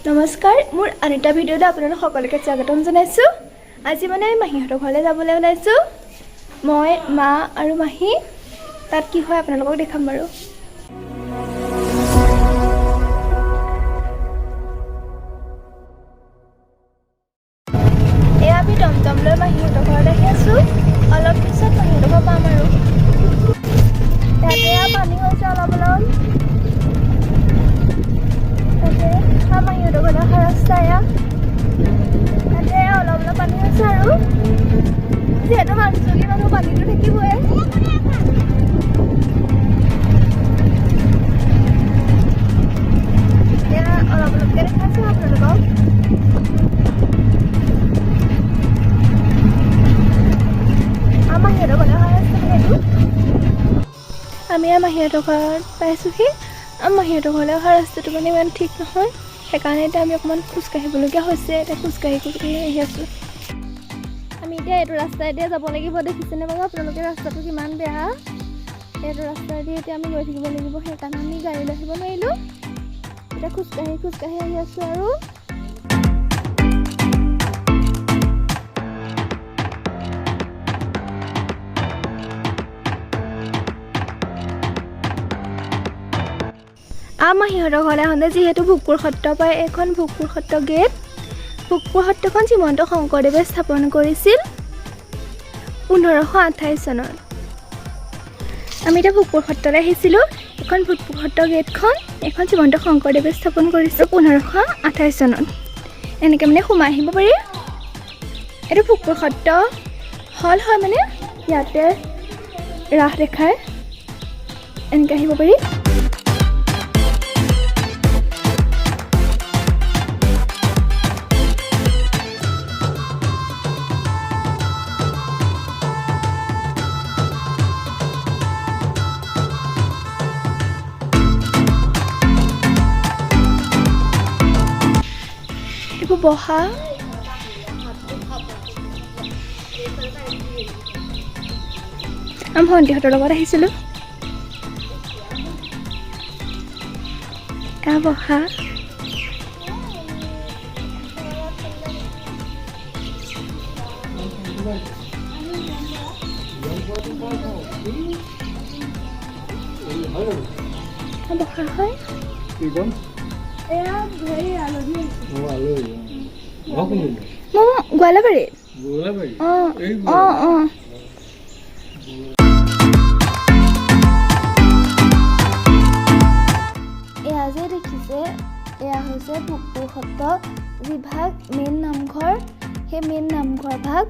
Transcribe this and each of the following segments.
নমস্কাৰ, মোৰ আন এটা ভিডিঅ'লৈ আপোনালোক সকলোকে স্বাগতম জনাইছোঁ। আজি মানে মাহীহঁতৰ ঘৰলৈ যাবলৈ ওলাইছোঁ, মই, মা আৰু মাহী। তাত কি হয় আপোনালোকক দেখাম বাৰু। এয়া আমি টমটম লৈ মাহীহঁতৰ ঘৰত আহি আছোঁ। অলপ পিছত মাহীহঁতৰ ঘৰ পাম। আৰু ইয়াতে এয়া পানী হৈছে অলপ অলপ। তাতে মাহীহঁতৰ ঘৰলৈ অহা ৰাস্তা এয়া। তাতে অলপ অলপ পানী হৈছে আৰু যিহেতু মানুহজনী মানুহ, পানীটো থাকিবই। এতিয়া অলপ অলপকৈ দেখাইছোঁ আপোনালোকক। আমাৰ মাহীহঁতৰ ঘৰলৈ অহা ৰাস্তা মানে এইটো। আমি আৰু মাহীহঁতৰ ঘৰত পাইছোঁহি। আমাৰ মাহীহঁতৰ ঘৰলৈ অহা ৰাস্তাটো মানে ইমান ঠিক নহয়, সেইকাৰণে এতিয়া আমি অকণমান খোজকাঢ়িবলগীয়া হৈছে। এতিয়া খোজকাঢ়ি খোজকাঢ়ি আহি আছোঁ আমি। এতিয়া এইটো ৰাস্তাইদি যাব লাগিব। দেখিছেনে বাৰু আপোনালোকে ৰাস্তাটো কিমান বেয়া? এইটো ৰাস্তাইদি এতিয়া আমি গৈ থাকিব লাগিব। সেইকাৰণে আমি গাড়ী লৈ আহিব নোৱাৰিলোঁ। এতিয়া খোজকাঢ়ি খোজকাঢ়ি আহি আছোঁ। আৰু আমাৰ সিহঁতৰ ঘৰলৈ আহোঁতে যিহেতু ভোগপুৰ সত্ৰ পায়, এইখন ভোগপুৰ সত্ৰ গেট। ভোগপুৰ সত্ৰখন শ্ৰীমন্ত শংকৰদেৱে স্থাপন কৰিছিল 1528 চনত। আমি এতিয়া ভোগপুৰ সত্ৰলৈ আহিছিলোঁ। এইখন ভোগপুৰ সত্ৰ গেটখন। এইখন শ্ৰীমন্ত শংকৰদেৱে স্থাপন কৰিছিল 1528 চনত। এনেকৈ মানে সোমাই আহিব পাৰি। এইটো ভোগপুৰ সত্ৰ হল হয়, মানে ইয়াতে ৰাস দেখায়। এনেকৈ আহিব পাৰি। এইবোৰ বহা। আমি ভণ্টিহঁতৰ লগত আহিছিলোঁ। এয়া বহা। এয়া বহা হয়। কি কোন? এয়া হেৰি, আলহী আহিছে। অ, আলহী। ঘৰ কোন? মোৰ গোৱালাবাৰীত। গোলাবাৰী? অঁ। এই? অঁ। এয়া যে দেখিছে, এয়া হৈছে ভোগপুৰ সত্ৰ যিভাগ মেইন নামঘৰ, সেই মেইন নামঘৰ ভাগ।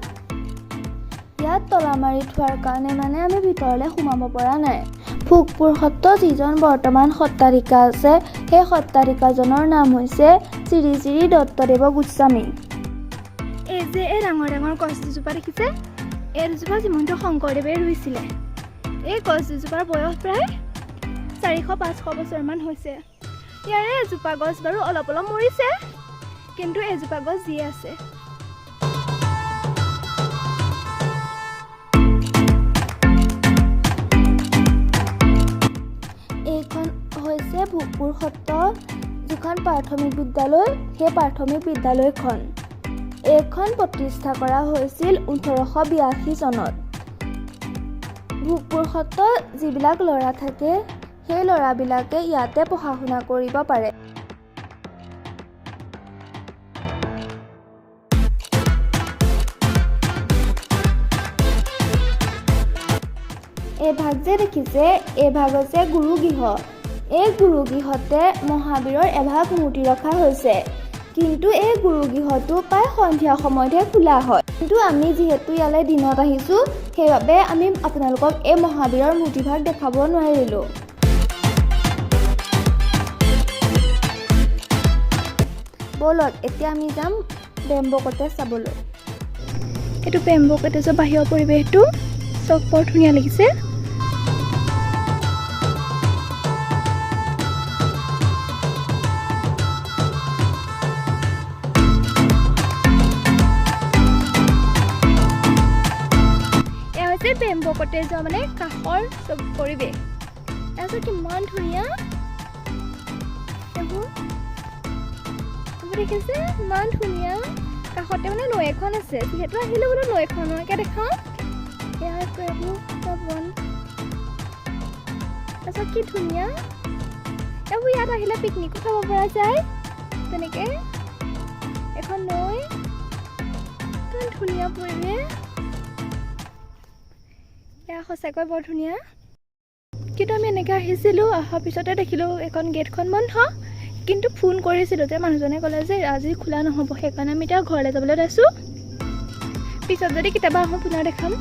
ইয়াত তলা মাৰি থোৱাৰ কাৰণে মানে আমি ভিতৰলৈ সোমাব পৰা নাই। ভোগপুৰ সত্ৰ যিজন বৰ্তমান সত্ৰাধিকাৰ আছে, সেই সত্ৰাধিকাৰজনৰ নাম হৈছে শ্ৰী শ্ৰী দত্তদেৱ গোস্বামী। এই যে এই ডাঙৰ ডাঙৰ গছ দুজোপা দেখিছে, এই দুজোপা শ্ৰীমন্ত শংকৰদেৱে ৰুইছিলে। এই গছ দুজোপাৰ বয়স প্ৰায় 400-500 বছৰমান হৈছে। ইয়াৰে এজোপা গছ বাৰু অলপ অলপ মৰিছে, কিন্তু এজোপা গছ জীয়াই আছে। এইখন হৈছে ভোগপুৰ সত্ৰ যিখন প্ৰাথমিক বিদ্যালয়, সেই প্ৰাথমিক বিদ্যালয়খন। এইখন প্ৰতিষ্ঠা কৰা হৈছিল 1882 চনত। ভোগপুৰ সত্ৰত যিবিলাক ল'ৰা থাকে, সেই ল'ৰাবিলাকে ইয়াতে পঢ়া শুনা কৰিব পাৰে। এই ভাগ যে দেখিছে, এই ভাগ হৈছে গুৰুগৃহ। এই গুৰুগৃহতে মহাবীৰৰ এভাগ মূৰ্তি ৰখা হৈছে। কিন্তু এই গুৰুগৃহটো প্ৰায় সন্ধিয়া সময়তহে খোলা হয়। কিন্তু আমি যিহেতু ইয়ালৈ দিনত আহিছোঁ, সেইবাবে আমি আপোনালোকক এই মহাবীৰৰ মূৰ্তিভাগ দেখাব নোৱাৰিলোঁ। ব'লক, এতিয়া আমি যাম বেম্ব' কটেজ চাবলৈ। এইটো বেম্ব' কটেজৰ বাহিৰৰ পৰিৱেশটো চব বৰ ধুনীয়া লাগিছে। এয়া হৈছে বেম্ব' কটেজৰ মানে কাষৰ চব পৰিৱেশ। এয়া চাওক, কিমান ধুনীয়া এইবোৰ। দেখিছে, ইমান ধুনীয়া। কাষতে মানে নৈ এখন আছে। যিহেতু আহিলোঁ, বোলো নৈখনকে দেখাওঁ। ইয়াত এইবোৰ চব বন। তাৰপিছত কি ধুনীয়া এইবোৰ। ইয়াত আহিলে পিকনিকো খাব পৰা যায় তেনেকে। এখন নৈ, ইমান ধুনীয়া পৰিৱেশ। এয়া সঁচাকৈ বৰ ধুনীয়া। কিন্তু আমি এনেকৈ আহিছিলোঁ, অহাৰ পিছতে দেখিলোঁ এইখন গেটখন বন্ধ। কিন্তু ফোন কৰিছিলোঁ যে মানুহজনে ক'লে যে আজি খোলা নহ'ব। সেইকাৰণে আমি এতিয়া ঘৰলৈ যাবলৈ ওলাইছোঁ। পিছত যদি কেতিয়াবা আহোঁ, পুনৰ দেখাম।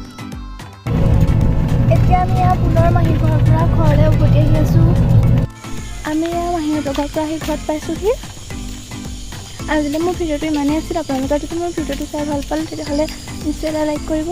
এতিয়া আমি ইয়াৰ পুনৰ মাহী ঘৰৰ পৰা ঘৰলৈ উভতি আহি আছোঁ। আমি ইয়াৰ মাহীহঁতৰ ঘৰৰ পৰা আহি ঘৰত পাইছোঁহি। আজিলৈ মোৰ ভিডিঅ'টো ইমানেই আছিল। আপোনালোকে যদি মোৰ ভিডিঅ'টো চাই ভাল পালে, তেতিয়াহ'লে নিশ্চয় এটা লাইক কৰিব।